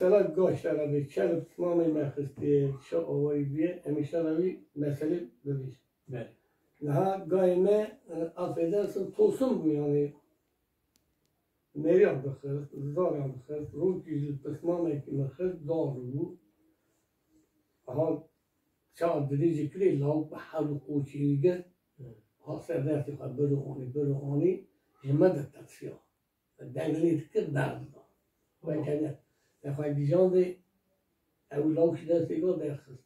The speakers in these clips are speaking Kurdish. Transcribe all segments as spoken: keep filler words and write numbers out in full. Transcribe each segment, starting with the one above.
Mesela gaş tane bir çel pismamê me xistiye, çi awayî bûye, em îşara wî meselê bibîst. Belê. Niha gayê me, e, affedersin, tosin bû yani. Meriyan bixist, zariyan bixist, rokî ji pismamekî min xist, dar bû. Aha, çawa dirêjî kirê, lawik bi hewl û qoçî wî girt. Ha ser destê xwe biro anî, biro anî, ji min de tirsiya. Deng lê dikir, berdida. Wekene, te xwe gijandê, ew lawik ji destê xwe derxist.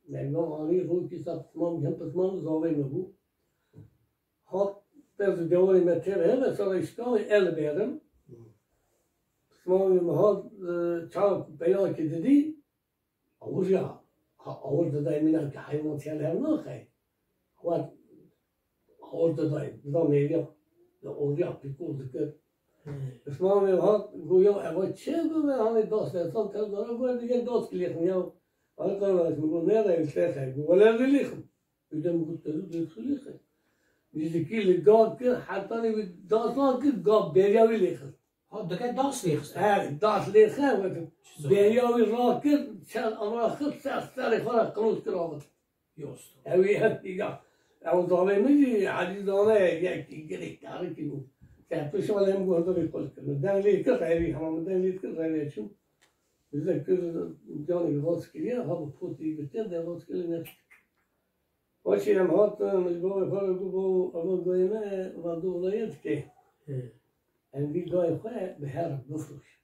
Meriyan anî, rokî ser pismam, hin pismam zavê min bû. Hat, pez û dewarê me tê re, mesela îşkanê el berim. Pismamê min hat, e, çawa ku peyakê didî, awir ya, ha, awir didayê min, ew ki heywan tiyal hev naxe. Xwe awir didayê, dida mêriya. Li oriya pîkol dikir. Pismamê hat, got, "Ya eva çi ye?" Got, "Me hanê das destan tev dara." Got, "Digel das kilêxim ya." Hanê qala ez min got, "Ne re têxe?" Got, "Wele ez ê lêxim." Û dem got, "Te got ez ê lêxim." Nîzikî li gad kir, hetanî wî das rakir, gad beriya wî lêxist. Ha, dike das lêxist. He, das lêxe, wek Çi zor. Beriya wî rakir, çel raxist, ser serê xwe re qiloz kir avir. Yost. Ew ê hepî ya. Ew zavê min jî Elî zane yekî girêk tarikî bû. Te pişa lê min guhdarî xwe kirin. Deng lê kir, revî hema min deng lê kir, revê çû. Bize kir, canê rast kiriye, ha bi potî girtiye, de rast kiriye ne. Paşê em hatin, ji bavê xwe re got, "Bavo, eva gayê me, va dolayê dike." He. Em vî gayê xwe bi her bifroş.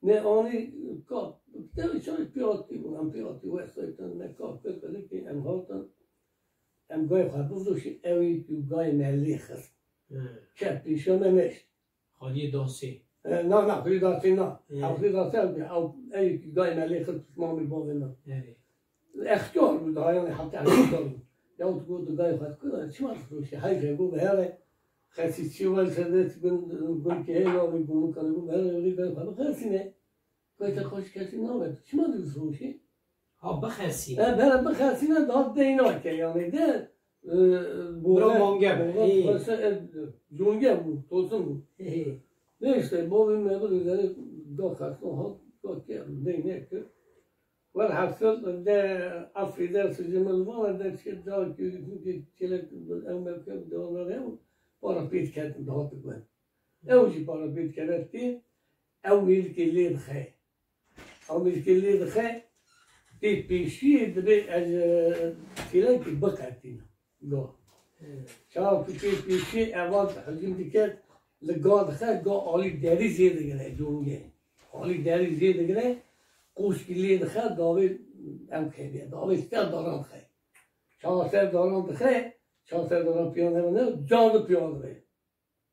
Ne anî ka, te çawa piyatî bû, em piyatî wextaytan ne ka pê pelekê em hatin, em gayê xwe bifroşî, ew ê ku gayê me lê xist. He. Kep pêşa me neşt. Xaliyê Dasê. E, na, na, Xaliyê Dasê na. He. Ew Xaliyê Dasê ew, ew, ey ku gayê me lê xist pismamê bavê me. Erê. Extiyar bû daha, yani heta extiyar bû. Ya tu got gayê xwe ku, çima difroşî? Heyf e, got, "Here, xesî çi wel sedet gun, gun ki heyla ve gun kan gun, here, öyle gayê xwe bixesîne." Gote xweş kesî nabe. Çima difroşî? Ha, bixesîne. E, bere bixesîne, daha dey nake yani de, e, Bira boğe, mange bû. Boğe, ê. Xwese, e, conge bû, tosin bû. Ê. Neyse, bavê me bir üzeri da xesna hat, da ke, dey neke. Velhasil de affedersin ji min vana de çi da ki, çünkü çelek ev mevke devam ew para pêt ketin, daha tu ben. Ew jî para pêt ketin, ew milkê lê dixe. Ew milkê lê dixe, pê pêşiyê dibê ez, e, çêlekî biqetînim. Ga. Çawa ku pê pêşiyê evan hicûm diket, li ga dixe, ga alî derî zê digire, cûngê. Alî derî zê digire, qoşkî lê dixe, davê ew kevye, davê ser daran dixe. Çawa ser daran dixe, çawa ser daran piyan hevne, can li piyan dibe.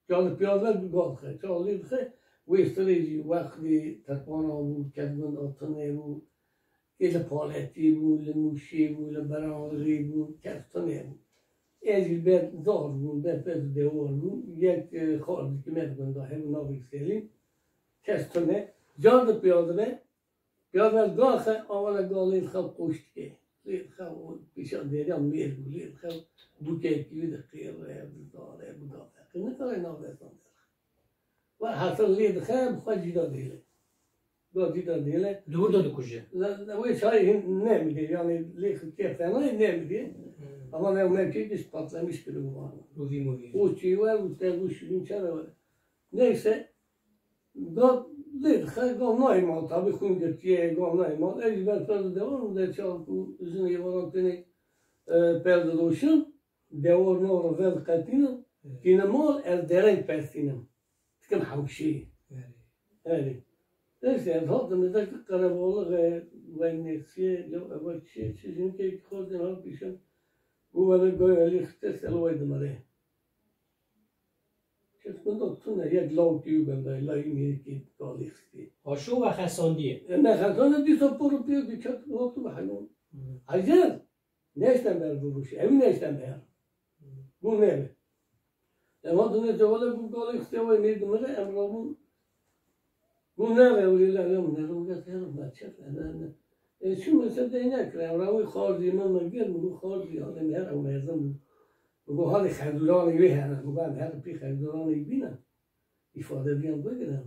Çawa li piyav ve bi gav dixe, çawa lê dixe, wê sirê jî wextê terpana bû, kezbin a tune bû, ê li Paletî bû, li Mûşê bû, li Beranlixê bû, kes tune bû. Ez jî ber zar bûm, ber pez û dewar bûm, yek, e, xarzikî me di gunda hebû navê Selîm, kes tune. Can di piyav dibe, Ya ver gaxe, awana ga lê dixe qoştikê. Lê dixe û pêşa dêriya mêr bû, lê dixe bûkekî wî diqêre, didare, bi gafe. Qî nikare nav destan derxe. Ve hasil lê dixe, bi xwe cî da dêle. Ga cî da dêle. Di wir de dikuje. Le, le, wê çayê hin nemîde, yani lê xikê fenayê nemîde. Hmm. Ama ne mevkê giş patlamış kiribû vana. Rûvî mûvî. Û çî we û te û şirin çere we. Neyse, Ga lê dixe, ga nayê mal, tabî xwîn girtiye, ga nayê mal. Ez jî ber perde dewar im, de çawa ku jinê êvaran tenê, e, perde doşin, dewar nava re vel qetînin, Evet. Tîne mal, ez dereng pestînim. Dikim hewşê. Evet. Erê. Neyse, ez hatim, ez ki qerebalixê, wek nêksiyê, ya eva çi, çi jinkê ki xwe dên hat pîşin. Gu wele gay elî xite, selway dimire. Kes benda tune, yek law tî û benda, layî mêrikê galî xistî. Ha, şo ve xesandiye. E, me xesane dîsa por û pêr diket, wextu me heywan. Hmm. Ecel, neşten ber vuruşi, ew neşten ber. Hmm. Gu nebe. Ema dune cewale gu galî xistê ve mêr dimire, em rabûn. Gu nebe, wî lele min, ez û ges herim, me çet, ne, ne. E, çû min ser dey nekir, em rawî xarzî min, min gir, min gu xarzî, halê min her ew mezin bû. Min gu halê xeduranê wê here, min gu em her pî xeduranê bîne. Îfade biyan bigirin.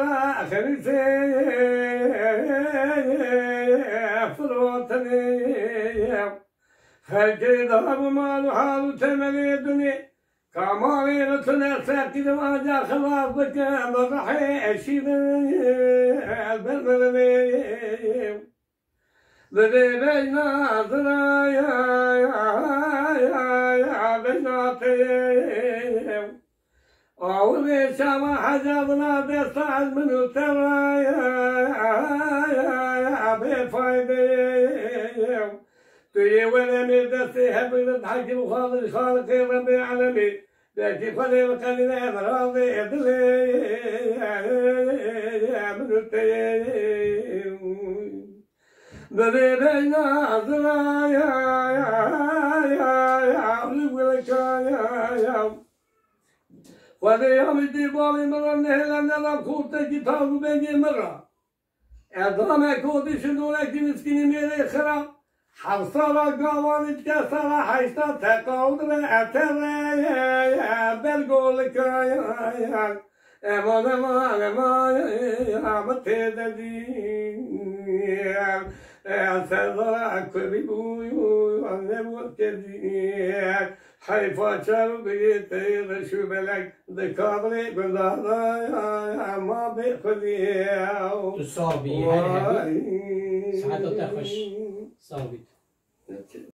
xêra xenîsê firotinê. Xelkê da bi mal û hal û temenê dinê. Kamalê li tune seqî di vaca xilas bikin, bi rihê eşî bin, ber mirinê. Bidê bejna ziraya, ya, ya, ya, bejna tê. Awirê çava heca vina desta ez min û te raya, ya, ya, ya, bê faydê. Tu yê weremê destê hevîrin hekî û xalij xaliqê Rebbê elemê. Belkî Xwedê bi qedîne ev razê dilê min û te yê. Bibê beyna ziraya, ya, ya, ya, li wilkaya, ya. Xwedê ya min dî balê min re nehêle neda xortekî taz û bengê min re. Erdame kotî şindolekî miskînî mêrê xira. Heft sala gavanî dike sala heşta teqawdir e etere bergolikayan. Eman, eman, eman, eman, têde dî. Serdara kurî bû, ne bû kedî. Heyfa çar û bigê teyê reş û belek di kabilê gundana ya, ya ma bê xwedî ya. Tu sax bî, her hebî. Vay. Saeta te xweş. Sax bî.